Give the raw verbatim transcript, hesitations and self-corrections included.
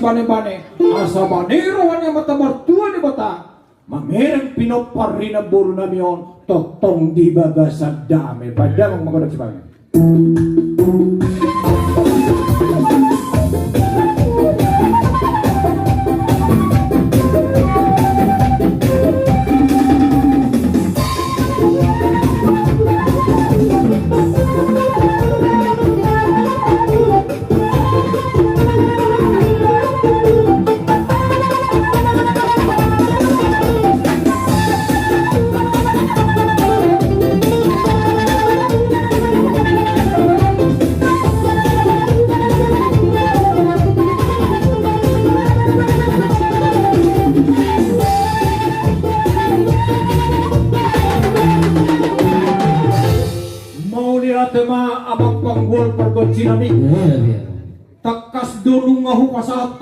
Bane-bane, asa bane roha ni Amanta Martua Debata, mangereng pinompar ni namboru nami on, tongtong di bagasan dame. Baen damang ma godang sipangan. Mauliate ma amang panggual pargonsi nami. Iya, iya. Tangkas do nunga hupasahat